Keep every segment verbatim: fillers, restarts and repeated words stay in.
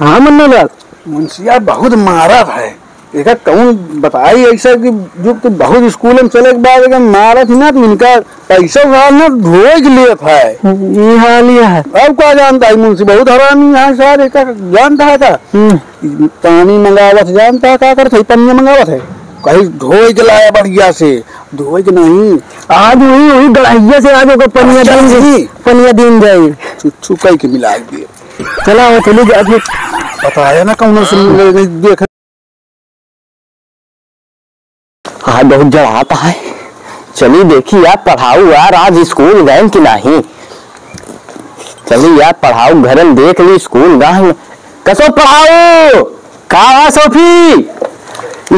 हाँ मुन्ना लाल। मुंशिया बहुत मारत है, एका कौन बताई ऐसा कि जो कि बहुत स्कूल में चले के बाद अगर मारत ही ना तो इनका पैसा उधार ना धोए के लिए था। ये हाल ये है। अब का जानता है मुंशी, बहुत हरामी है सर, एका जानता है का? हम्म। पानी मंगावत जानता है का करत है, पनिया मंगावत है, कहीं धोए के लाया बढ़िया से, धोए के नहीं। आज वही, वही गड़हिया से आज ओकर पनिया अच्छा दीन जी। पनिया दीन जाई। छु-, छुकाई के मिला दिए। चला, वो चली जा, अभी बताया ना कौन से मिले, नहीं देख। आज बहुत जड़ात है। चली देखी यार, पढ़ाऊ यार, आज स्कूल गए कि नहीं? चली यार, पढ़ाऊ घर में देख ली, स्कूल गए। कसो पढ़ाऊ? का हुआ सोफी?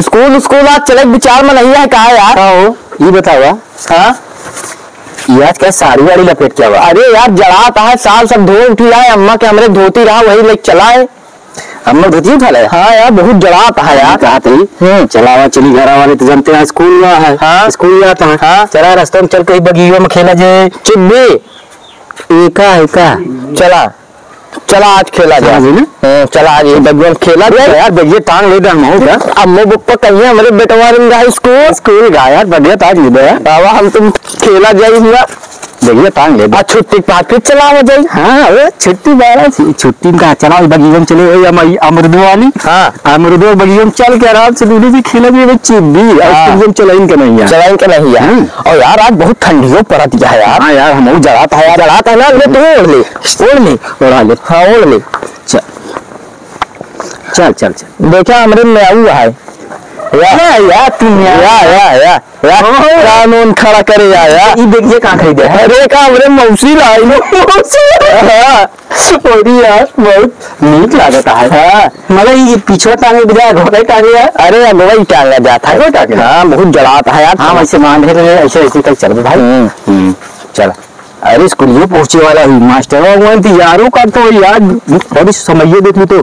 स्कूल, स्कूल आज चले के विचार में नहीं है का यार? का हो? ये बतावा। हाँ? ये आज क्या साड़ी वाड़ी लपेट के आवा? अरे यार, जड़ात है, साल सब धो उठी है, अम्मा के हमरे धोती रहा, वही लेके चला है। अम्मा धोती उठा ले? हाँ यार, बहुत जड़ात है यार। कहा थी, हम्म। चलावा चली, घर वाले तो जानते हैं, स्कूल हुआ है। हाँ। स्कूल जाता है। हाँ। चला, रास्ता में चल, कहीं बगिया में खेला जाए। चिब्बी। एका, एका। चला। चला, आज खेला चला जाए। जी ना। हाँ, चला, आज ये बगिया में खेला अरे जाए। यार, बगिया टांग ले दे, हम हो क्या? अम्मो पप्पा कहिए, हमरे बेटवा रंग है स्कूल। स्कूल गा यार, बगिया टांग ले दे यार। बाबा, हम तुम खेला जाए हुआ। बगिया टांग ले दे। आ, छुट्टी के बाद फिर चलावा जाए। हाँ, वो छुट्टी बारह छु-, छुट्टी का चलाओ, बगिया में चले, वही अम-, अमरुदो वाली। हाँ। अमरुदो बगिया में चल के आराम से दोनों भी खेला जाए, बच्चे भी। और हाँ। तुम चलाइन के नहीं यार। चलाइन के नहीं यार। हम्म। और यार, आज बहुत ठंडियों पड़त है यार। हाँ यार, हम जड़ात है यार। जड़ात है ना, ले तू ओढ़ ले। ओढ़ ले। ओढ़ा ले। हाँ, ओढ़ ले। चल। चल, चल, चल। देखा, हमरे में आऊ है। या। या, या, तुम या। या, या, या, या। ओहो। कानून खड़ा करे, या, या। ई देखिए, कहाँ खरीदे है। अरे, का हमरे मौसी लाई। मौसी। हाँ। अरे यार, बहुत नीक लागत है। हाँ। मगर ये पिछवा टांगे बजाय अगवा टांगे है। अरे, अगवा ही टांगा जाता है। अगवा टांगे? हाँ, बहुत जड़ात है यार। हाँ, वैसे मान रहे, ऐसे, ऐसे तक चल भाई। हम्म, हम्म, चल। अरे, स्कूलियो पहुँचे वाला ही, मास्टरवा हुआ इंतजारो करत हो यार, थोड़ी समझिए देख ली तो,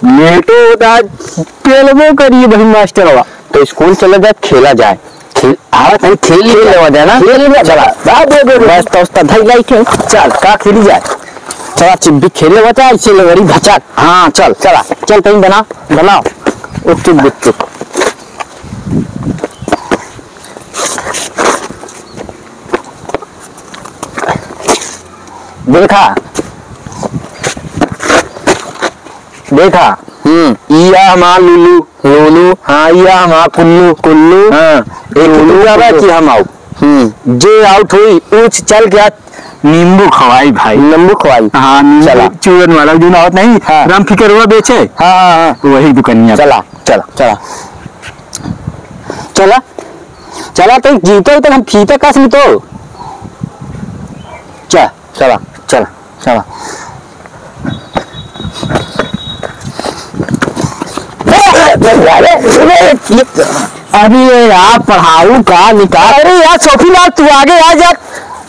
लेटो होता, आज पेलबो करिए भाई मास्टरवा। तो स्कूल चला जाए, खेला जाए। खेल, हाँ, तनी खेल खेल लेवा जाए ना। खेल लेवा जाए। चला, बा, बा, बा, बा। बस तो उसका धई लाई थे। चल, का खेली जाए? चला, चिब्बी खेल लेवा जाए, इसे लंगड़ी भचाक। हाँ, चल, चला, चल, तनी बना, बनाओ। उक चुक, बुक चुक। देखा, देखा, हम्म। इया हमार लुलु, लुलु। हाँ, इया हमार कुल्लू, कुल्लू। हाँ, एक लुलु, टुकड़ा बा कुल्लू। कि हम आउ। हम्म। जे आउट होई, ऊँच चल के आ, नींबू खवाई भाई। नींबू खवाई। हाँ, नींबू चला। चूरन वाला जो ना होत नहीं, हाँ। राम फिकरवा बेचे। हाँ, हाँ, हाँ। वही दुकनिया। चला, चला, चला। चला, चला, तो जीते हो तो हम फीते कस में तो। चल, चला, चला, चला। अरे यार, पढ़ाऊ का निकाल। अरे यार, सोफी लाल, तू आगे आ जा।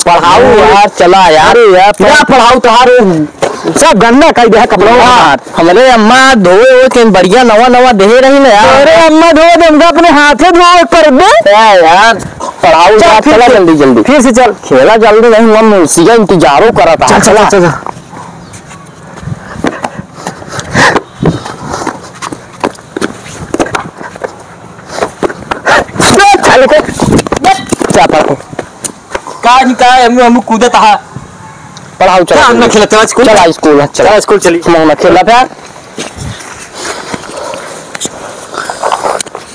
पढ़ाऊ अरे यार, चला यार। अरे यार, क्या पढ़ाऊ तुहार? सब गंदा कर दिया कपड़ा यार। हमरे अम्मा धोए हो के बढ़िया नवा नवा देहे रही ना यार। अरे अम्मा धोए दे, हमका अपने हाथे धोए कर दे। क्या यार, पढ़ाऊ चल, यार, फिर चला से, जल्दी, जल्दी। फिर से चल। खेला जल्दी नहीं, मम्मी उसी का इंतजारो करत है। चल, चल, चला। चल, चल, चल। चल, चल, चल। का जी का है, हमू, हमू कूदत हा। पढ़ाऊ चला, चला, हमने खेला, चला स्कूल। चला स्कूल, चला। चला स्कूल चली। हम ना खेला था।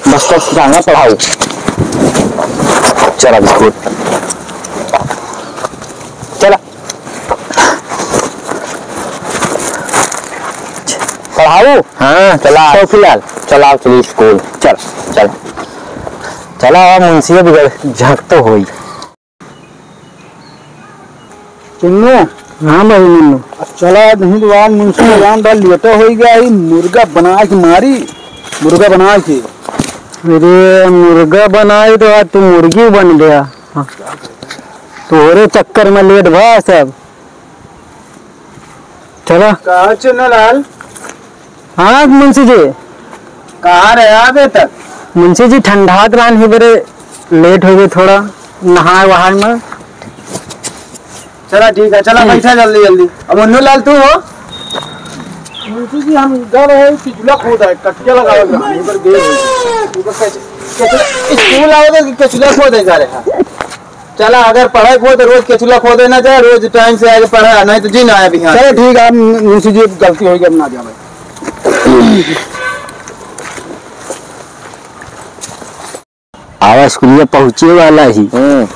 बस तो गाना पढ़ाऊ। चला स्कूल। चला। पढ़ाऊ? हाँ, चला। तो फिलहाल चलाओ, चली स्कूल। चल, चल। चला, अब मुंशिया बिगड़ झक तो होई। चिन्नू। हाँ भाई मुन्नू। अब चला, नहीं तो आज मुंशी राम डाल लेटा हो गया है, मुर्गा बना के मारी, मुर्गा बना के। अरे मुर्गा बनाए तो आज तू मुर्गी बन गया। हाँ। तोहरे चक्कर में लेट भा सब। चला। कहाँ चिन्नू लाल? हाँ मुंशी जी। कहाँ रहे आगे तक? मुंशी जी ठंडात रहन ही बरे लेट हो गए थोड़ा नहाए वहाए में। चला ठीक है, चला हम्म। बैठा जल्दी जल्दी। अब मुन्नू लाल तू हो? मुंशी जी, हम जा रहे हैं, केचुला खोद आए, कटिया लगावे का। उधर गए हैं। उधर कैसे, कैसे, स्कूल आओगे कि केचुला खोद है जा रहे हैं? चला, अगर पढ़ाई को तो रोज केचुला खोदे ना जाए, रोज टाइम से आके पढ़ा, नहीं तो जी ना आए बिहान। चलो ठीक है, हम मुंशी जी गलती हो गई, हम ना जावे। आवा स्कूलिया पहुँचे वाला ही। हम्म।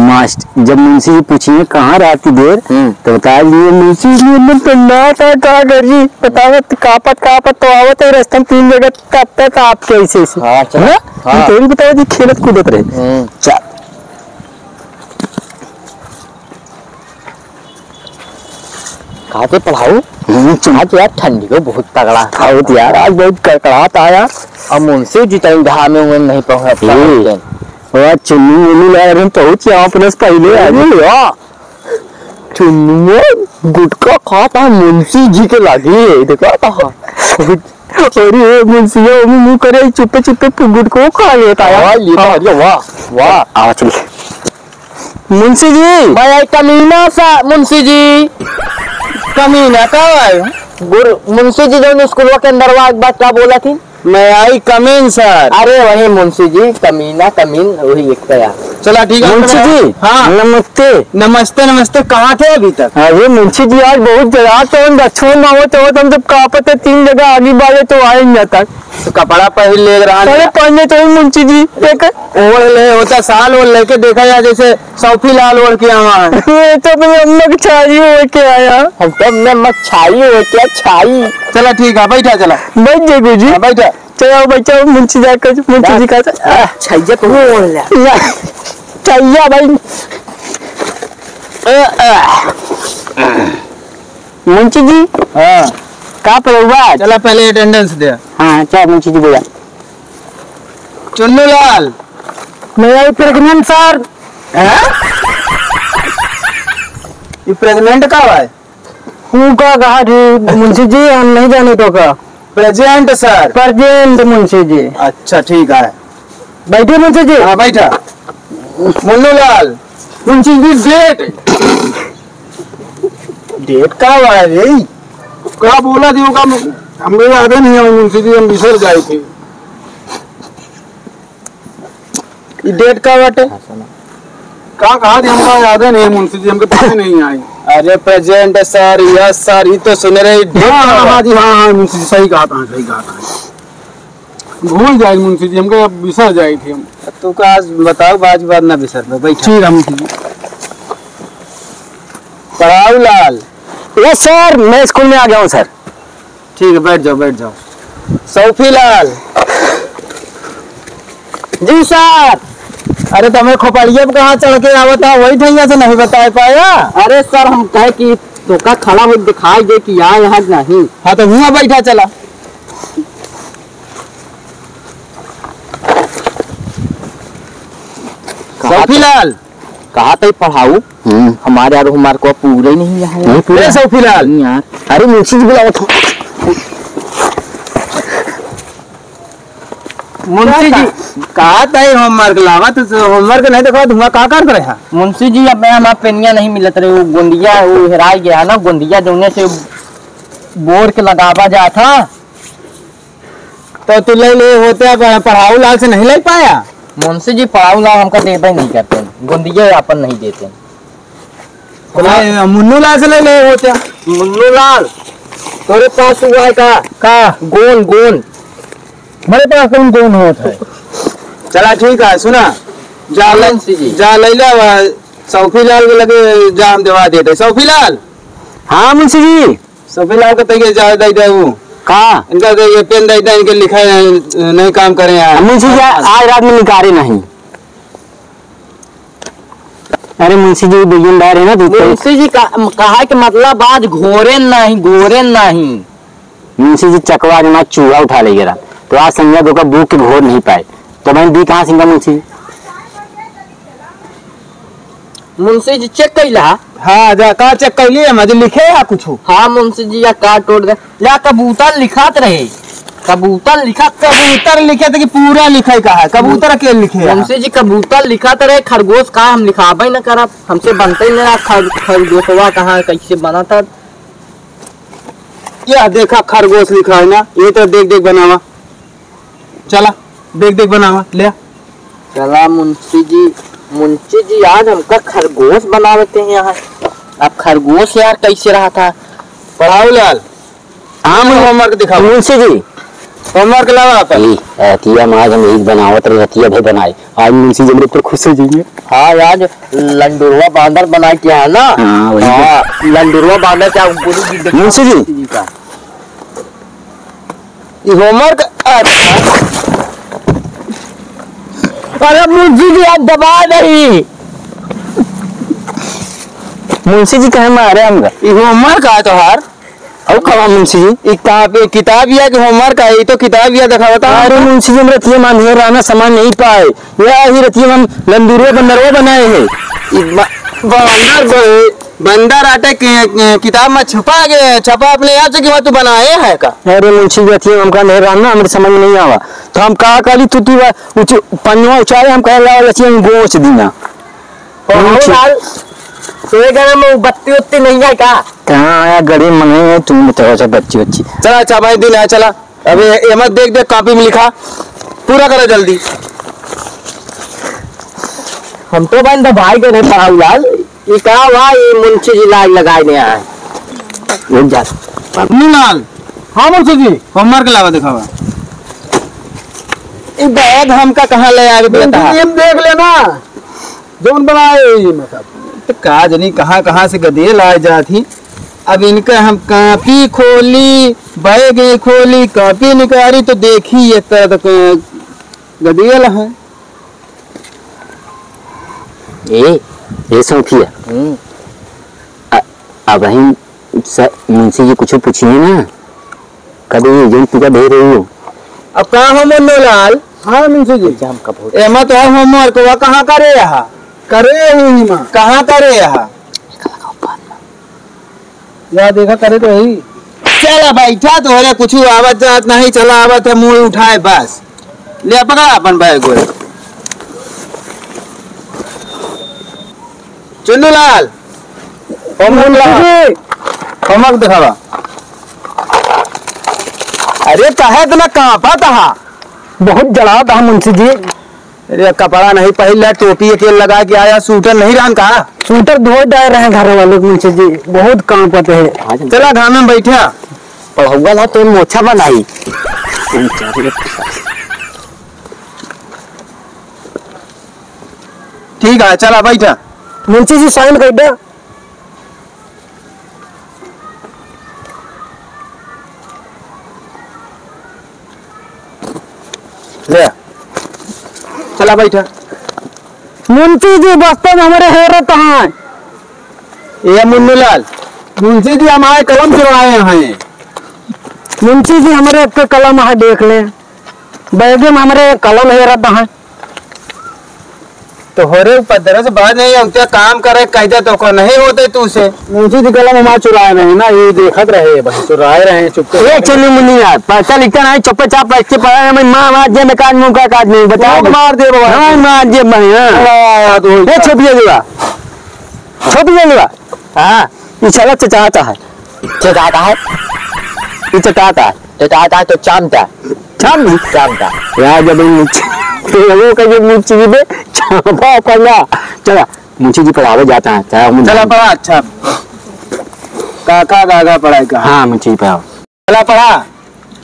मास्टर, जब मुंशी जी पूछिए कहाँ रहती देर, हम्म। तो बता दिए, "मुंशी जी, मैं तो ना था, का करी?" बतावत, कापत, कापत तो आवत है, रास्ता में तीन जगह कापता था आपके ऐसे, ऐसे। हाँ, चला। है ना? हाँ। तो भी बताओ जी, खेलत कूदत रहे। हम्म। चल। खाते पढ़ाऊ? हम्म, चुप। आज यार ठंडी को बहुत तगड़ा। बहुत यार, आज बहुत कड़कड़ात आया। अब मुंशी जी तनी घामे उमे नहीं पहुंच हम्म। सकते। वाह, चुन्नू मुन्नू ला रहे हैं, पहुंच यहाँ अपने से पहले आ गए। अरे वाह, चुन्नुआ गुटखा खाता है, मुंशी जी के लागे, देखा था। अरे मुंशिया, मुंह करे, चुप्पे चुप्पे गुटखो खा लेता है। हाँ, ये तो हाँ। अरे वाह, वाह। आवा चलिए। मुंशी जी। मैं आई कमीना सा, मुंशी जी। कमीना का है? गुर-, मुंशी जी जौन स्कूलवा के अंदरवा एक बात का बोला थी? मैं आई कमीन सर। अरे वही मुंशी जी, कमीना, कमीन, वही एक का यार। चला ठीक है, मुंशी जी, हाँ। नमस्ते। नमस्ते, नमस्ते, कहाँ थे अभी तक? अरे मुंशी जी, आज बहुत जरा तो हम दक्षिण में आवत, आवत हम सब कांपत है, तीन जगह आगे बागे तो आए नहीं जाता। तो कपड़ा पहन ले रहा है। अरे पहने तो ही मुंशी जी, एक ओढ़ ले होता, साल ओढ़ लेके देखा जाए जैसे सौफी लाल ओढ़ के आवा है। ये तो अपनी अम्मा की छाई ओढ़ के आया। हम तो अपने अम्मा की छाई ओढ़ के छाई। चला ठीक है, बैठा चला। बैठ जाए गुरुजी। हाँ, बैठा। चलो बैठो, मुंशी जी का, मुंशी जी का। आ, छैया तो ओढ़ ले। या, छैया भाई। मुंशी जी। हाँ। का पढ़ौबा? चला पहले अटेंडेंस दे। हाँ, चल मुंशी जी बोला। चुन्नू लाल। मैं आई प्रेग्नेंट सर। हैं? ये प्रेग्नेंट का है? ऊ का कहा जी मुंशी जी, हम नहीं जाने तो का। प्रेजेंट सर। प्रेजेंट मुंशी जी। अच्छा ठीक है, बैठे मुंशी जी। हाँ बैठा। मुन्नू लाल। मुंशी जी डेट। डेट का हुआ है रे? का बोला जी का, हमको याद ही नहीं है मुंशी जी, हम बिसर जाए थे। ई डेट का बाटे? का कहा थी, हमका याद ही नहीं है मुंशी जी, हमके पता ही नहीं आई। अरे प्रेजेंट सर, यस सर, ई तो सुने रहे, डेट हाँ, का हाँ, बाटे? हाँ जी, हाँ, हाँ, मुंशी जी, सही कहा था, सही कहा था। भूल जाए मुंशी जी, हमके अब बिसर जाए थे हम। तू का आज बताओ, बाज बात ना बिसर, बैठ। ठीक है मुंशी जी। पढ़ाऊ लाल। यस सर, मैं स्कूल में आ गया हूँ सर। ठीक है, बैठ जाओ, बैठ जाओ। सौफी लाल। जी सर। अरे, तुम्हें खोपड़िया पे कहाँ चढ़ के आवत है, वही ठैया से नहीं बता पाया? अरे सर, हम कहे कि तोका खड़ा हो दिखाई दे कि यहाँ, यहाँ नहीं। हाँ, तो हुआ बैठा चला। सौफी लाल। कहा तई पढ़ाऊ, हम्म। हमारे यार होमवर्क को पूरा ही नहीं है यार। नहीं पूरा। ए, सौफीलाल। नहीं यार। अरे, मुंशी जी बुलावत हो। मुंशी जी, कहा तई होमवर्क लावा, तो होमवर्क नहीं देखा, धुआं का करत रहे? मुंशी जी, अब मैं हमारा पेनिया नहीं मिलत रहे, वो गोंदिया, वो हेराई गया ना, गोंदिया जौने से बोर के लगावा जात है। तो तू ले ले होते, अब पढ़ाऊ लाल से नहीं ले पाया? मुंशी जी, पढ़ाऊ लाल हमका देबे नहीं करते, गोंदिया अपन नहीं देते। तो ले, मुन्नू लाल से ले ले होते। मुन्नू लाल, तोरे पास हुआ है का? का? गोन, गोन। मेरे पास कौन गोन होत है? चला ठीक है, सुना, जा ले, मुंशी जी। जा ले ले, वह सौफी लाल के लगे जा, हम देवा देते। सौफी लाल। हाँ मुंशी जी। सौफी लाल के तैके जा दे दे ऊ। का? इनका दे, ये पेन दे दे, इनके लिखा है, नहीं काम करे यार। मुंशी जी, आज रात में निकारे नहीं। अरे मुंशी जी, बिगिन डार है ना, दूध पे। मुंशी जी का, कहा के मतलब आज घोरे नहीं, घोरे नहीं। मुंशी जी चकवा के ना चूहा उठा ले रहा, तो आज संध्या दोका बूक के घोर नहीं पाए, तो मैं दी कहाँ से इनका मुंशी जी? मुंशी जी चेक कैला? हाँ, जा, का चेक कैली है? मजे लिखे है कुछ? हाँ, मुंशी जी, या का तोड़ दे। या कबूतर लिखात रहे। कबूतर लिखा, कबूतर लिखे थे कि पूरा लिखे का है? कबूतर के लिखे है? मुंशी जी, कबूतर लिखात रहे, खरगोश का हम लिखाबे न करब, हमसे बनते ही ना, खर-, खरगोशवा कहाँ कैसे बना था? यह देखा, खरगोश लिखा है ना, ये तो देख देख बनावा। चला, देख देख बनावा, ले आ। चला मुंशी जी, मुंशी जी आज हमका खरगोश बनावे के हैं यहाँ। अब खरगोश यार कैसे रहा था? पढ़ाऊ लाल, हम homework दिखाओ। मुंशी जी। Homework लावा अपन। ई, रतिया में आज हम यही बनावत रहे, रतिया भर बनाए। आज मुंशी जी हमरे ऊपर खुश हो जाएंगे। हाँ, आज लंडुरवा बांदर बनाए के है ना? हाँ, वही। हाँ, लंडुरवा बांदर क्या पूरी चीज देखो मुंशी जी। मुंशी जी का। ई homework, अरे। अरे मुंशी जी, आज दबा नहीं। मुंशी जी कहे मारे हमका। ई homework है तोहार? अउ कहा मुंशी जी? ई कापी, किताब या कि homework है? ई तो किताब या देखावता है। अरे मुंशी जी, हमरा रतिया में अंधेर रहना समय नहीं पाए। या ही रतिया में हम लंदुरवा बंदरवा बनाए हैं। ई ब-, बंदर ब-, बंदर आटे के, के किताब में छुपा गए, छपा अपने आप से कि वह तू बनाए है का? अरे मुंशी जी, रतिया में हमका अंधेर रहना, हमरे समझ में नहीं आवा। तो हम का करी, तू, तू उच-, पन्नवा उचारे, हम कहे ला, रतिया में गोच दीना। ओ, मुंशी। लाल, तोरे घर में बत्ती उत्ती नहीं है का? कहाँ आया गरीब मनई है, तुम बताओ, अच्छा, बच्ची उच्ची। चला, अच्छा, भाई, दिन है, चला। अबे, ये मत देख, देख, कॉपी में लिखा। पूरा करो जल्दी। हम तो बंद भाई के नहीं पढ़ाऊ लाल। ये का हुआ, ये मुंशी जी लाग लगाए नहीं आए। रुक जा। मुन्नू लाल। हाँ, मुंशी जी। Homework लावा, दिखावा। ये बैग हमका कहाँ ले आवे देता है? ये देख लेना। जौन बनाए यही में सब। तो का जनी कहाँ कहाँ से गदेल आए जात ही। अब इनका हम कॉपी खोली, बैग ही खोली, कॉपी निकाली तो देखी ये तरह तो क-, गदेल है। ए, ए सौंफिया। हम्म। अ-, अबहिन स-, मुंशी जी कुछ पूछिए ना। कभी ये जन तुका दे रही हो। अब का हो मुन्नू लाल? हाँ मुंशी जी। एग्जाम कब हो? एमा तो है homework, वह कहाँ करे यहाँ? करे ही माँ। कहाँ करे यहाँ? या देखा करे तो ही। चला बैठा, तोहरे कुछ आवत जात नहीं, चला आवत है, मुंह उठाए बस। ले पकड़ा अपन बैग वैग। चुन्नू लाल, ओ मुन्नू लाल, जी। Homework दिखावा। अरे काहे इतना कांपत हा? बहुत जड़ात हा मुंशी जी। अरे कपड़ा नहीं पहिन ले, टोपी एक लगा के आया, सूटर नहीं रहन का? सूटर धो डाल रहे घर वाले मुंशी जी, बहुत कांपत है। चला घामे में बैठा। पढ़ौगा ना तो मोछा बनाई। ठीक है, चला बैठा। मुंशी जी sign कर दे। ले, चला बैठा। मुंशी जी, बस्ते में हमरे हेरत हैं। ए मुन्नू लाल, मुंशी जी हमारे कलम चुराए हैं। मुंशी जी, हमरे एक कलम है, देख लें। बैगे में हमरे कलम हेरत हैं। तोहरे उपद्रव से बात नहीं है, उतना काम करे, कह दे तो को नहीं होते तू से। मुंशी जी कलम हमार चुराए रहे ना, ये देखत रहे भाई, चुराए रहे, चुपके ए, चुन्नी मुन्नी यार, पैसा लिखता नहीं, चुप्पे चाप बैठ के पढ़ा है, मैं माँ, माँ, जे में काज मुंह का काज नहीं, बताओ। मार दे बाबा। हाँ, मार दे भाई, हाँ। अरे यार, तो ए, छुप जा देवा, छुप जा देवा। हाँ, ये साला चचाता है। चचाता है? ये चचाता है। चचाता है तो चामता। चाम? चामता। यार, जब ये मुंशी, तो वो का जो मुंशी जी पे चापा पड़ा। चला, मुंशी जी पढ़ावे जाता है, चाहे हम चला पढ़ा, अच्छा। का, का, का, का पढ़ाई का? हाँ, मुंशी जी पढ़ाओ। चला पढ़ा।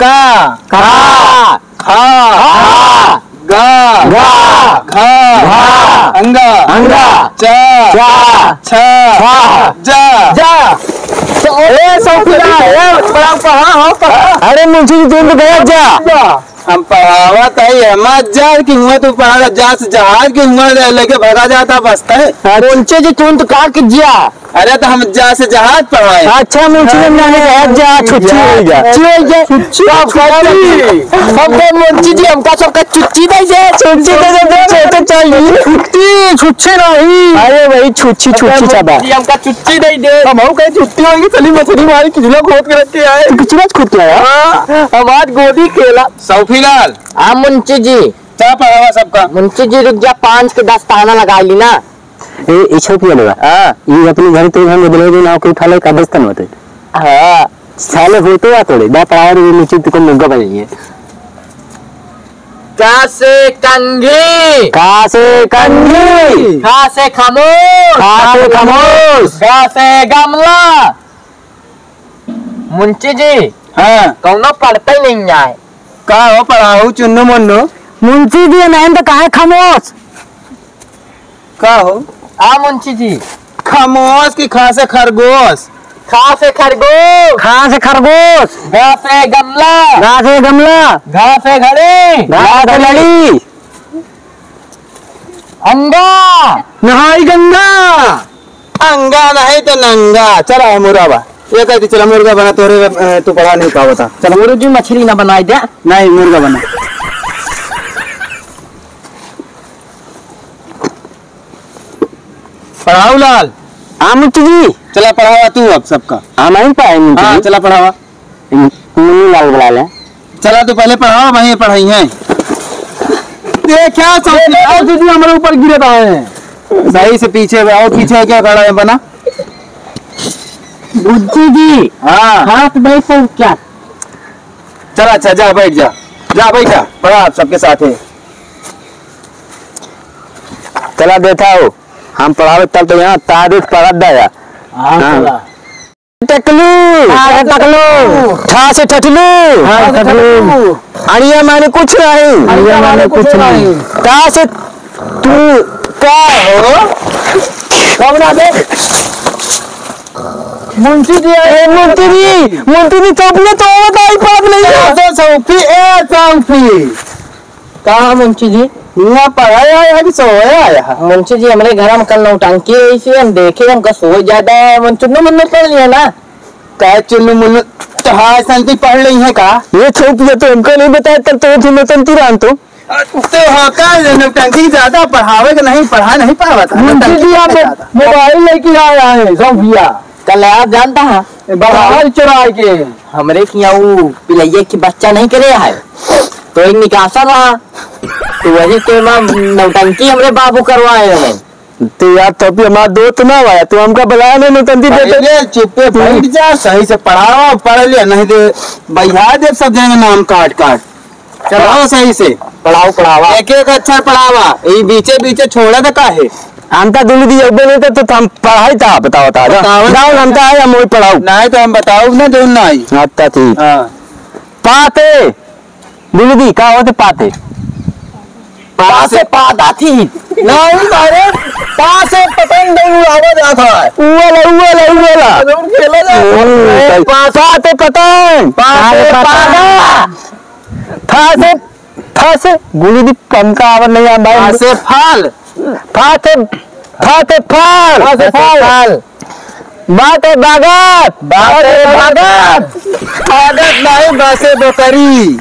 का। का। खा। खा। गा। गा। घा। घा। अंगा। अंगा। चा। चा। छा। छा। जा। जा। तो ए, सब पढ़ा, ए, पढ़ा, पढ़ा, हाँ, पढ़ा। अरे, मुंशी जी, तुम तो गलत जा। हम पढ़ावत है, ये मत जा कि हुआ तू पढ़ा जा से जहाज के हुआ ले-, लेके भगा जाता बस्ता है। अरे, मुंशी जी, तुम तो का कीजिए? अरे, तो हम जा से जहाज पढ़ाए। अच्छा, मुंशी जी, हमने जहाज जा, छुट्टी हो गया। छुट्टी हो गया। छुट्टी, तो अब छुट्टी। अब तो मुंशी जी, हमका सबका छुट्टी दे दे, छुट्टी दे दे, दे, दे, दे, चल। छुट्टी, छुट्टी नहीं। अरे भाई, छुट्टी, छुट्टी, अरे, छाबा। मुंशी जी, हमका छुट्टी दे दे। हम हऊ कहीं छुट्टी होगी, चली मछली मारी, किचला खोद के रख के आए। तू किचला खोद के आया? हाँ, हम आज गोदी खेला। सौफी लाल। हाँ, मुंशी जी। क्या पढ़ावा सबका? मुंशी जी, रुक जा, पाँच के दस्ताना लगा ली ना। ए, ई छौपिया लेवा। हाँ। ई अपने घर तो घर में बदले दिन आओ, कोई फले का दस्तन होते। हाँ। साले हो तो आ थोड़े, दा पढ़ावा रे, नीचे तुको मुग्गा बजाइए। क से कंघी। क से कंघी। ख से खमोश। ख से खमोश। ग से गमला। मुंशी जी। हाँ। कौनो पढ़ते नहीं आए। का हो पढ़ाऊ चुन्नू मुन्नू? मुंशी जी, नहीं तो काहे खामोश? का हो? आ मुंशी जी। खामोश की खा से खरगोश? खा से खरगोश। खा से खरगोश। गा से गमला। गा से गमला। घा से घड़ी। घा से घड़ी। अंगा। नहाई गंगा। अंगा नहीं तो नंगा। चला है मुर्गा बा। ये कहती चला मुर्गा बना, तोरे, अ, तू पढ़ा नहीं पावता। चला। गुरु जी मछली ना बनाई दे। नहीं, मुर्गा बना। पढ़ाऊ लाल। हाँ मुंशी जी। चला पढ़ावा तू अब सबका। हम आई पाए मुंशी हाँ, जी। चला पढ़ावा। मुन्नी लाल बुला ले। चला तू पहले पढ़ावा, वहीं पढ़ाई है। देखा चौकी देखा दीदी हमारे ऊपर गिरे पाए हैं। सही से पीछे आओ, पीछे क्या खड़ा है बना? मुंशी जी। हाँ। हाथ बैठ क्या? चला अच्छा जा बैठ जा, जा बैठा, पढ़ा आप सबके साथ है। चला देखा हो, हम पढ़ावे तब तो यहाँ तारीफ पढ़त दया। हाँ, हाँ। चला। टकलू। हाँ, टकलू। ठा से ठठलू। हाँ, ठठलू। अड़िया माने कुछ नहीं। अड़िया माने कुछ नहीं। ता से तू का हो? कौन आ बे? मुंशी जी, ए, मुंशी जी, मुंशी जी, चौपिया तो आवत आई, पड़त नहीं है। ए, तो चौपी, ए, चौपी। का मुंशी जी? हियाँ पढ़ाई आया है कि सोए आया है? मुंशी जी, हमरे घर में कल नौटंकी आई थी, हम देखे, हमका सोच ज्यादा है, मन चुन्नू मुन्नू पढ़ लिया ना। काहे चुन्नू मुन्नू? तो हाँ, संती पढ़ ली है का? ये चौपिया तो हमका नहीं बताया, तब तो ये थी नौटंकी रान तो। तो हाँ, का नौटंकी ज्यादा पढ़ावे के नहीं, पढ़ा नहीं पावत है, मुंशी नौटंकी जी, आप ज्यादा। मोबाइल लेके आया है, चौपिया। कल आप जानता है? ए, बाहर चुराए के। हमरे किया ऊ पिलैया के बच्चा नहीं करे है, तो एक निकासा रहा, तो वही के माँ नौटंकी हमरे बाबू करवाए हैं। तो यार, तो भी हमारा दोस्त ना हुआ, तू हमका बुलाया नहीं, नौटंकी देते। पहले चुप्पे बैठ जा, सही से पढ़ावा, पढ़ लिया, नहीं तो बहिया दे सब जगह नाम काट काट। चलाओ सही से। पढ़ाओ, पढ़ावा। एक एक अक्षर पढ़ावा। ई बीचे बीचे छोड़ा था काहे? हम तो दुनू दी एक बेर तो, तो हम पढ़ाई था, बताओ था। बताओ। जाओ, हम तो आए, हम वही पढ़ाओ। नहीं तो हम बताओ ना, जो नहीं। अच्छा, ठीक। हाँ। पाते। दुनू दी, का होते पाते? पा से पादा थी। नहीं, अरे, पा से पतंग दौड़ उड़ावा जाता है। उ वाला, उ वाला, उ वाला। जरूर खेला जाता है। हम्म, पा से पाते पतंग। पा से पादा। फा से, फा से, गुरु जी, हमका आवर नहीं आ भाई। फा से फाल। फा से, फा से फाल। फा से फाल। बा से बागत। बा से बागत। बागत नहीं, बा से बोकरी।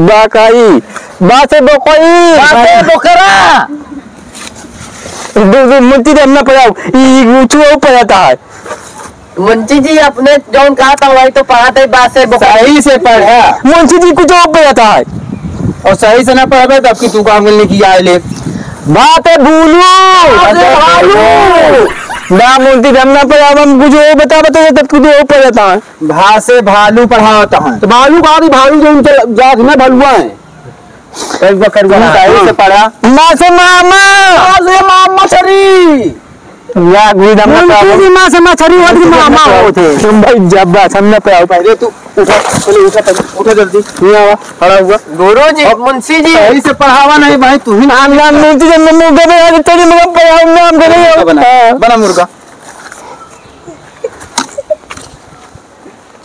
बाकाई। बा से बोकरी। बा से बोकरा। दो, दो, मुंशी जी, हम ना पढ़ाओ। ई, ई, ऊंचू ऊपर जाता है। मुंशी जी, अपने जौन कहा था, वही तो पढ़ा था, बात से बोल। सही से पढ़ा। मुंशी जी, कुछ और पढ़ा था। और सही से ना पढ़बे, तब कि तू का अंगुल निकी आए ले। बात है भूलू। बात है भालू। ना मुंशी जी, हम ना पढ़ा, हम कुछ और बता, बता, तब कि तू और पढ़ा था। भा से भालू पढ़ावत है। तो भालू का भी भालू जौन चल, जात में भलुआ है। कई बकरुआ तू सही से पढ़ा। माँ से मामा। माँ से मामा मछरी। या गुड़ी दम ना मुंशी जी, माँ से मछरी होत की मामा होत है। तुम भाई जब बात हम ना पढ़ाओ। पहले तू उठा, पहले उठा, पहले उठा जल्दी। नहीं आवा, खड़ा हुआ। गुरु जी, अब मुंशी जी। सही से पढ़ावा नहीं भाई, तू ही ना। नाम, नाम मुंशी जी, मैं मुंह गबे आज तेरी मगर पढ़ाओ, नाम गबे। बना, हाँ। बना मुर्गा।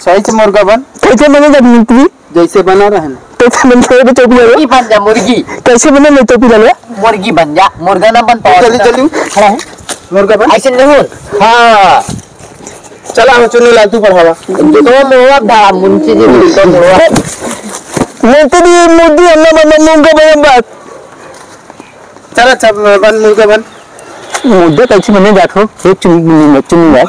सही से मुर्गा बन। कैसे बने जब मुंशी जी? जैसे बना रहे ना। कैसे बन जाए तो चौकी मुर्गी बन जा, मुर्गी। कैसे बने नहीं चौकी लगे? मुर्गी बन जा, मुर्गा ना बन पाओ। जल्दी, जल्दी। खड़ा है। मुर्गा बन। ऐसे नहीं हो। हाँ। चला, हम चुन्नी लाल, तू पढ़ावा। तो मुर्गा था, मुंशी जी, तो मुर्गा। मुंशी जी, मुर्गी हम ना बन, मुर्गा बन बात। चल, अच्छा, बन, मुर्गा बन। मुर्गा कैसे बने जात हो? एक चुन्नी, चुन्नी लाल।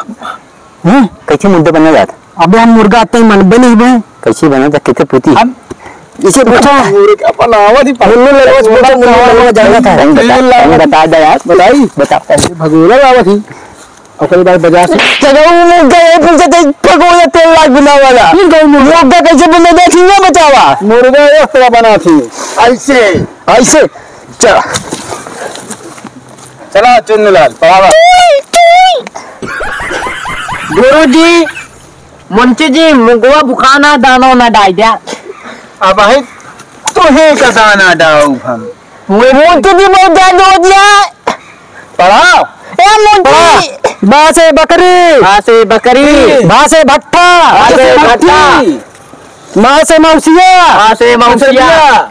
हैं? कैसे मुर्गा बना जात? अबे हम मुर्गा आते ही मन बने ही बे। कैसे बना था? कैसे पूती? हम इसे पूछा। मुर्गा बनावा थी, मुन्नू लड़वा से पूछा, मुन्नू लड़वा जानता था। हम बता, हम बता दे यार। बताई? बता। कैसे भगोड़ा लावा थी? ओकरे बाद बाजार से चलो, मुर्गा ये पूछा थे, पकौड़ा तेल लाग बिना वाला। फिर कहूँ मुर्गा। मुर्गा कैसे बने, देखी ना बतावा। मुर्गा एक तरह बना थी। ऐसे। ऐसे। चला। चला, चुन्नूलाल, पढ़ावा। गुरुजी, मुंशी जी, मुगवा भुखाना, दाना ना डाल द्या। अब भाई, तोहे का दाना डाऊ हम। मुंशी जी, बहुत दर्द हो गया। पढ़ाओ। ए, मुंशी। पढ़ा। बा से बकरी। बा से बकरी। भा से भट्ठा। भा से भट्ठा। मा से मौसिया। मा से मौसिया।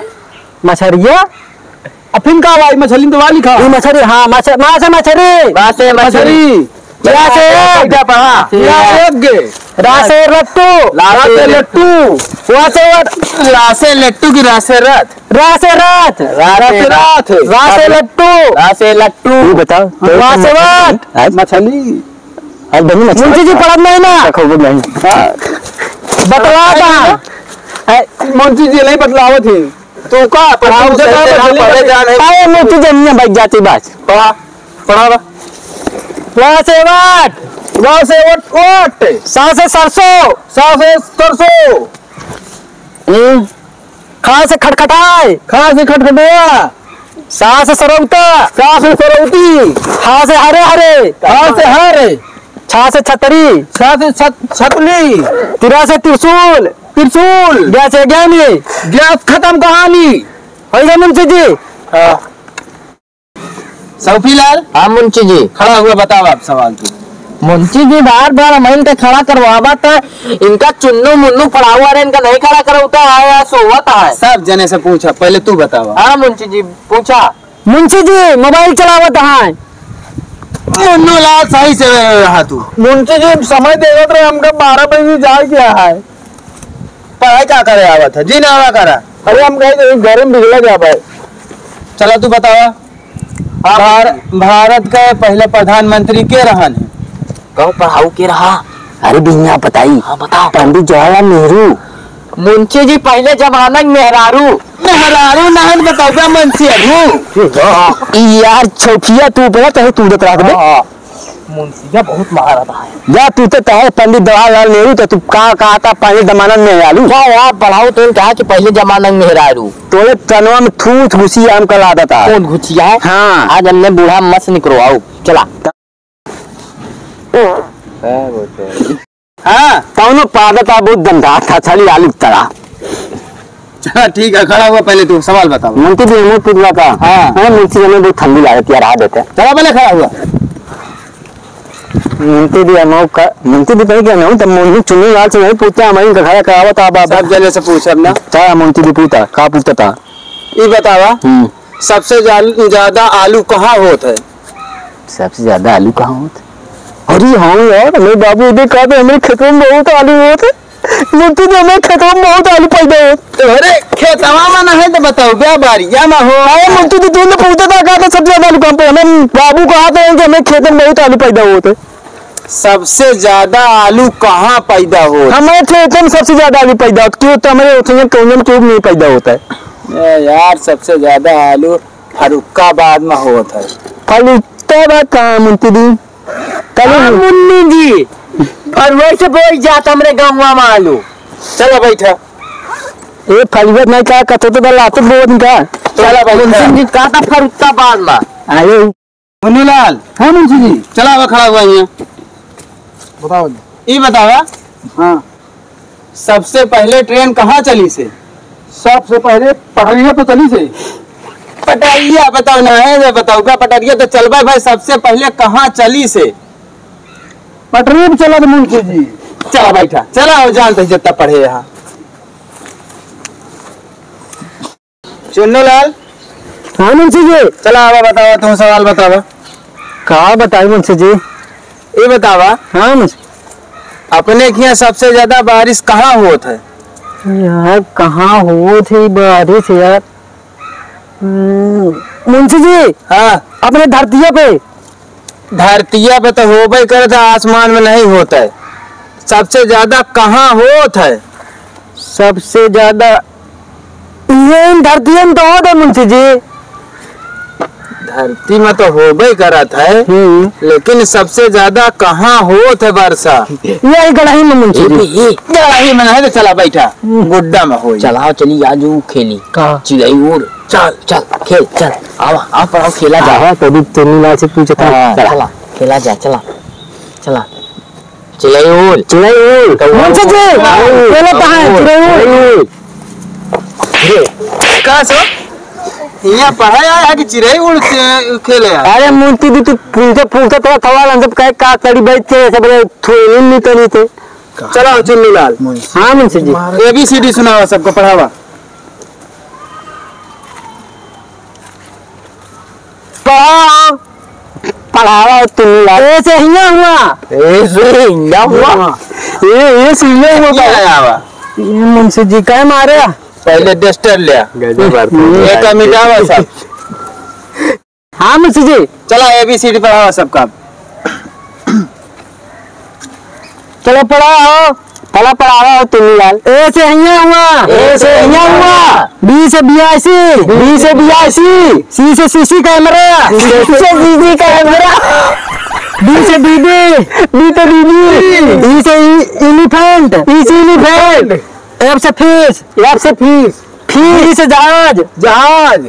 मछरिया। अब फिर का भाई, मछली तो वाली खा। ई मछरी, हाँ, मछ-, मा से मछरी। मा से मछरी। मछरी। या से या एक। या एक गे। रा से रट्टू। ला से लट्टू। वा से वट। ला से लट्टू की रा से रथ। रा से रथ। रा से रथ। रा से लट्टू। रा से लट्टू। तू बता, तो वा से वट। मछली। आज बनी मछली। मुंशी जी पढ़त नहीं ना। रखो, वो नहीं। हाँ। बतला बा। ए, मुंशी जी नहीं बतलावत ही। तू का पढ़ाओ, तुमसे कैसे ना पढ़े जान है। अरे, मुंशी जी नहीं बैठ जाती बात। पढ़ा, पढ़ा बा। वा से वाट। वा से वट, वट। सा से सरसों। सा से सरसों। हम्म। खा से खटखटाए। खा से खटखटोआ। सा से सरौता। सा से सरौती। हा से हरे हरे। हा से हरे। छा से छतरी। छा से छत-, छतली। तिरा से त्रिशूल। त्रिशूल। ग्या से ज्ञानी। गैस खत्म कहानी। होइ गया मुंशी जी। हाँ। सौफीलाल। हाँ मुंशी जी। खड़ा हुआ बताओ आप सवाल की। मुंशी जी बार बार हम इनके खड़ा करवावा था, इनका चुन्नू मुन्नू पढ़ावा रहे, इनका नहीं खड़ा करवाता है या सोवत है। सब जने से पूछा, पहले तू बतावा। हाँ मुंशी जी पूछा। मुंशी जी मोबाइल चलावत है। मुन्नू लाल सही से रहा तू। मुंशी जी समय देवत रहे हमका, बारह बजे जाए गया है। पढ़ाई का करे आवत है? जी ना आवा करा। अरे हम कहे तो घर में बिगड़ा जा भाई। चला तू बतावा। हाँ। भार-, भारत का पहला प्रधानमंत्री के रहन है? कहो पढ़ाऊ के रहा? अरे बिना बताई। हाँ, बताओ। पंडित जवाहरलाल नेहरू। मुंशी जी पहले जमाना के मेहरारू। मेहरारू ना है बताओ, मुंशी अरू। यार छौफिया तू बोला चाहे तू उड़त रह दे। हाँ। मुंशिया बहुत महारत है। या तू तो कहे पंडित जवाहरलाल नेहरू तो तू का कहा था पहले जमाना में मेहरारू? क्या यार पढ़ाओ तो कहा कि पहले जमाना में मेहरारू। तोरे तनवा में थूथ घुसी आम का लादत है। कौन घुसिया है? हाँ। आज हमने बूढ़ा मस निकरो आओ। चला। हाँ। कौनो पादत आ बहुत दमदार था, छली आलू की तरह। चला ठीक है, खड़ा हुआ, पहले तू सवाल बताओ। मुंशी जी, हमें पूछला का? हाँ। अरे मुंशी जी, हमें बहुत ठंडी लागत यार, आ देते। चला पहले खड़ा हुआ। मुंशी जी, हम का, मुंशी जी कहीं क्या नहीं, तब मुंशी चुन्नू लाल से नहीं पूछते, हमारी का खड़ा करावत आप, आप। सब जने से पूछ अब ना। चला मुंशी जी पूछता, का पूछता था? ई बतावा, हम्म। सबसे जा-, ज्यादा आलू कहाँ होत है? सबसे ज्यादा आलू कहाँ होत? अरे हाँ यार, हमारे बाबू इधर कहा था, हमारे खेतों में बहुत आलू होत है। मुंशी जी, हमारे खेतों में बहुत आलू पैदा होत। तोहरे खेतवा में ना है तो बताओ, बे बारिया में हो। अरे मुंशी जी, तूने पूछा था, कहा था सबसे ज्यादा आलू कहाँ पे? हमें बाबू कहा था कि हमें खेतों में बहुत आलू पैदा होत है। सबसे ज्यादा आलू कहाँ पैदा होत? हमारे खेतों में सबसे ज्यादा आलू पैदा होत। क्यों तो हमारे उतने कोने में क्यों नहीं पैदा होता है? ए यार, सबसे ज्यादा आलू फरुक्काबाद में होत है। फरुक्काबाद कहाँ मुंशी जी? चलो। हाँ, मुन्नी जी, और वैसे बोल जात हमरे गाँव में आलू। चला बैठा। ए, फलुआ नहीं का कथो तो लात बोल का। चला बैठा। मुंशी जी का था फरुक्काबाद में। अरे। मुन्नूलाल। हाँ मुंशी जी। चला, अब खड़ा हुआ है। बताओ जी। ई बतावा। हाँ। सबसे पहले ट्रेन कहाँ चली से? सबसे पहले पटरिया पे चली से। पटरिया बताओ ना है, ये बताओ का पटरिया तो चलबे भाई, सबसे पहले कहाँ चली से? पटरी पे चला तो मुंशी जी। चला बैठा, चला हो, जानते हैं जितना पढ़े यहाँ। चुन्नू लाल। हाँ मुंशी जी। चला आवा बतावा, तुम सवाल बतावा। का बताई मुंशी जी? ये बतावा। हाँ मुंशी। अपने के यहाँ सबसे ज्यादा बारिश कहाँ होत है? यार कहाँ होत है बारिश यार? हम्म, मुंशी जी। हाँ। अपने धरतिया पे। धरतिया पे तो होबे करत है, आसमान में नहीं होत है। सबसे ज्यादा कहाँ होत है? सबसे ज्यादा ये इन धरतियन तो होत है मुंशी जी। धरती में तो होबे करत है, हम्म। लेकिन सबसे ज्यादा कहाँ होत है वर्षा? यही गड़ही में, मुंशी जी। ये गड़ही में नहीं तो चला बैठा, हम्म। गुड्डा में होई। चलाओ, चली आज ऊ खेली। का? चिड़ई उड़। चल, चल, खेल, चल। आवा, आवा, पढ़ाओ, खेला जा। आवा, तभी तो नीला से पूछता। हाँ, चला। चला, खेला जा, चला। चला। चिड़ई उड़। चिड़ई उड़। कौआ मुंशी जी, उड़। खेलत हैं, उड़। चिड़ई उड़। उड़। अरे, का सो? यहाँ पढ़ा आया है कि चिड़ई उड़ के खेले आया? अरे, मुंशी जी, तू पूछते, पूछते थोड़ा सवाल हमसे कहे, का तड़ी बैठ के ऐसे बोले, थोड़ी नींद नहीं तनी थे। चलो, चुन्नू लाल। मुंशी। हाँ, मुंशी जी। A B C D सुनावा, सबको पढ़ावा। पढ़ाओ। पढ़ावा तुम ला। ए से हिया हुआ। ए से हिया हुआ। ए, ए से हिया हुआ। क्या आया हुआ? ये मुंशी जी का मारे? पहले duster ले आ। गजब बात है। ये का मिटावा सब। हाँ मुंशी जी। चला, A B C D पढ़ावा सबका। चलो पढ़ाओ। चला पढ़ावा हो तुम लाल। A से हिया हुआ। A से हिया हुआ। B से बियासी। B से बियासी। C से C C camera। C से C C camera। D से दीदी। D से दीदी। E से e-, elephant। E से elephant। F से fish। F से fish। G से जहाज। जहाज।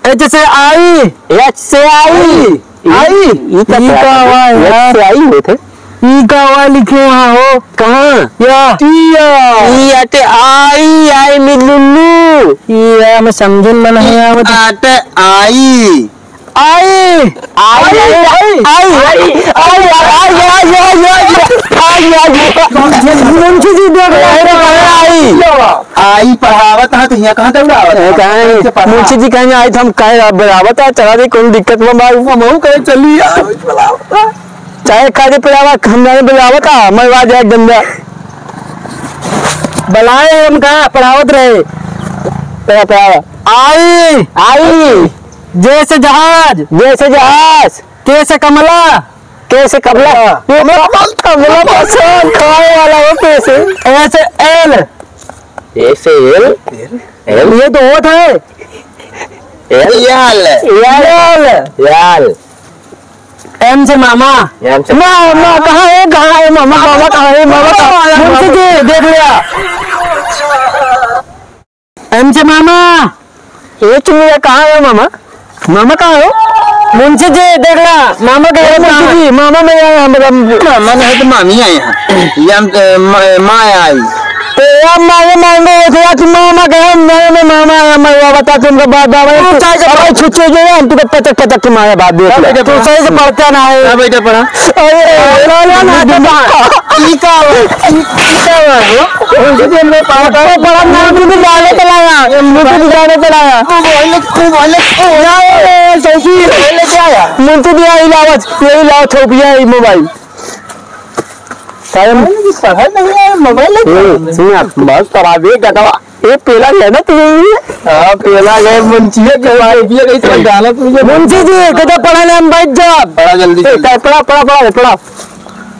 H से आई। H से आई। आई? ई का ई का बा? हुआ यार? H से आई होत है। ई का हुआ लिखे यहाँ हो? कहाँ? या। ई या। ई अटे आई, आई में लुल्लू। ई या, मैं समझन में नहीं आवत। अटे आई। आई। आई, आई, आई, आई। मुंशी जी देख रहे हैं, आई। आई पढ़ावत है तो हियाँ कहाँ दौड़ावत है? कहाँ है? कैसे पढ़ा? मुंशी जी कहेंगे, "आई तो हम कहे अब बराबर था, चला दे, कौन दिक्कत में बा?" हम हूँ कहे, "चली यार, बराबर था।" चाहे खाली पढ़ावा, हम जाने बराबर था, मैं बात जाए गंदा। बलाए हम कहा पढ़ावत रहे। पढ़ा, पढ़ावा। आई, आई। जैसे जहाज। जैसे जहाज। कैसे कमला। कैसे कमला? हाँ। ये कमला, कमला पसंद खाए वाला हो कैसे? ऐसे एल। ऐसे एल? एल? ये तो होत है। एल? याल। याल। याल। एम से मामा। एम से मामा कहाँ है? कहाँ है मामा? मामा कहाँ है? मामा कहाँ है? मामा। मुंशी जी, देख लिया। एम से मामा। ए चुनिया, कहाँ है मामा? मामा कहाँ हो? मुंशी जी, देख ला, मामा के ए, मुंशी जी, मामा में आया, मतलब, मामा नहीं तो मामी आए हैं। ये हम, ए, म-, माँ आई। तो यार, मामा मांगो, तो यार, तुम मामा कहे, हम नए में मामा आया, मैं वो बता, तुमको बात, बाबा, तू चाय के अरे, छुट्टी हो जाए, हम तुमको पचक, पचक के मारे बात, देख ला। तू सही से पढ़ता ना है। हाँ, बेटा, पढ़ा। अरे, ना, ना, ना, ना, ना। ई का हुआ? ई, ई का हुआ हो? उनसे दिन में पढ़ा था। तो पढ़ा ना, तू भी जाने चला गया। ये तू भी जाने चला गया। तू बोले, तू बोले, तू बोले। ना, ए, ए, सही। बोले क्या यार? मुंतु दिया, यही लावत, यही लावत हो गया, ये मोबाइल। सारे मोबाइल नहीं है, मोबाइल नहीं। ए, सुन यार, बस तब आ, देख, गदवा। ए, पेला गया ना तू? हाँ, पेला गया, मुंशिया के भाई, ये कहीं से गाना तू ये मुंशी जी, किधर पढ़ा ले हम बैठ जाओ। पढ़ा जल्दी, ए, जल्दी। पढ़ा, पढ़ा, पढ़ा, पढ़ा।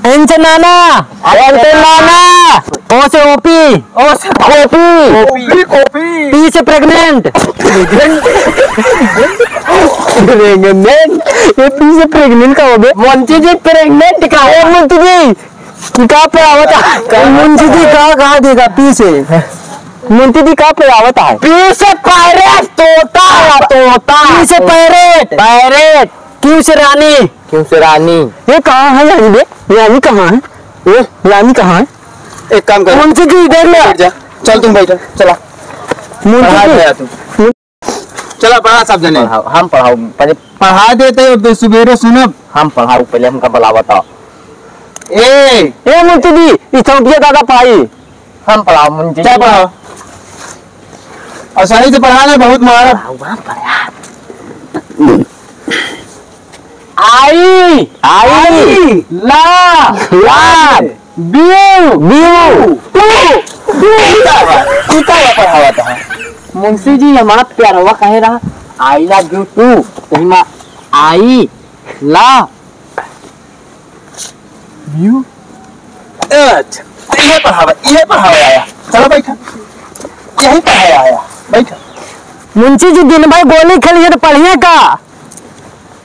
एन से नाना, एन से नाना, ओ से ओपी, ओ से ओपी, ओपी, ओपी। पी से प्रेग्नेंट। प्रेग्नेंट? ये पी से प्रेग्नेंट का हो बे? मुंशी जी, प्रेग्नेंट का है? ए, मुंशी जी, का पे आवत है? मुंशी जी, का, का देगा पी से? मुंशी जी, का पे आवत है? पी से पैरेट, तोता, तोता। पी से पैरेट। पैरेट। क्यू से रानी। क्यू से रानी। ये कहाँ है रानी बे? रानी कहाँ है? ये रानी कहाँ है? एक काम कर। मुंशी जी, इधर ले। बैठ जा। चल, तुम बैठो। चला। मुंशी पढ़ा जी। दे यार तू। चला, पढ़ा सब जने। पढ़ाओ, हम पढ़ाओ, पहले पढ़ा देते हो तो सुबेरे सुनब। हम पढ़ाओ, पहले हमका बुलावा था। ए! ए, मुंशी जी, ई चौकिया दादा पाई। हम पढ़ाओ, मुंशी जी। क्या पढ़ाओ? और सही से पढ़ा ना, बहुत मार। पढ़ाओ, हम पढ़ा। आई, आई, आई, ला, ला, बियू, बियू, टू, टू। ई का बा? ई का बा पढ़ावत है? मुंशी जी, हमारा प्यारवा कहे रहा, "I love you too।" तो हिमा, "I love you।" अच्छा, तो ये पढ़ावा, ये पढ़ावा आया। चलो बैठा, यही पढ़ावा आया, बैठा। मुंशी जी, दिन भर गोली खेलिए तो पढ़िए का?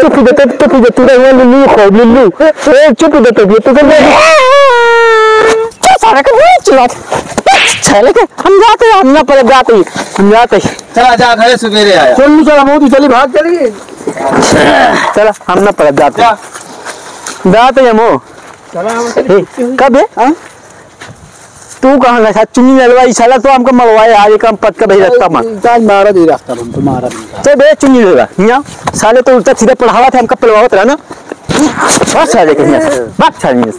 चुप दे, चुप दे, तू रहुआ लुल्लू खो, लुल्लू। ए, चुप दे, तू, तू कर चुप सारे के नहीं चिल्ला। साले के हम जाते हैं, हम ना पड़े जाते हैं, हम जाते हैं। चला, जा, घरे सुबेरे आया। चल, चल, हम तो चली, भाग चली। चला, हम ना पड़े जाते हैं। जा। जाते हैं हम। चला, हम ए, कब है? हाँ? तू कहाँ गया था? चुन्नी ललवा, ई साला तो हमको मलवाए, आज एक हम पटका भेज रखता मैं। आज मारा दे रखता हम, तो मारा दे रखता। चल बे, चुन्नी ललवा, हियाँ। साले तो उल्टा सीधा पढ़ावा था, हमका पढ़वावत रहा ना। बस साले के हियाँ, बस साले।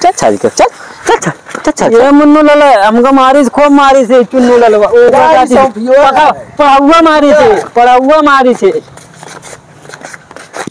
चल साले के, चल, चल, चल, चल, चल। ये मुन्नू ललवा, हमका मारिस, खूब मारिस है, चुन्नू ललवा। ओ, पका, पढ़ाउआ मारिस है, पढ़ाउआ मारिस है।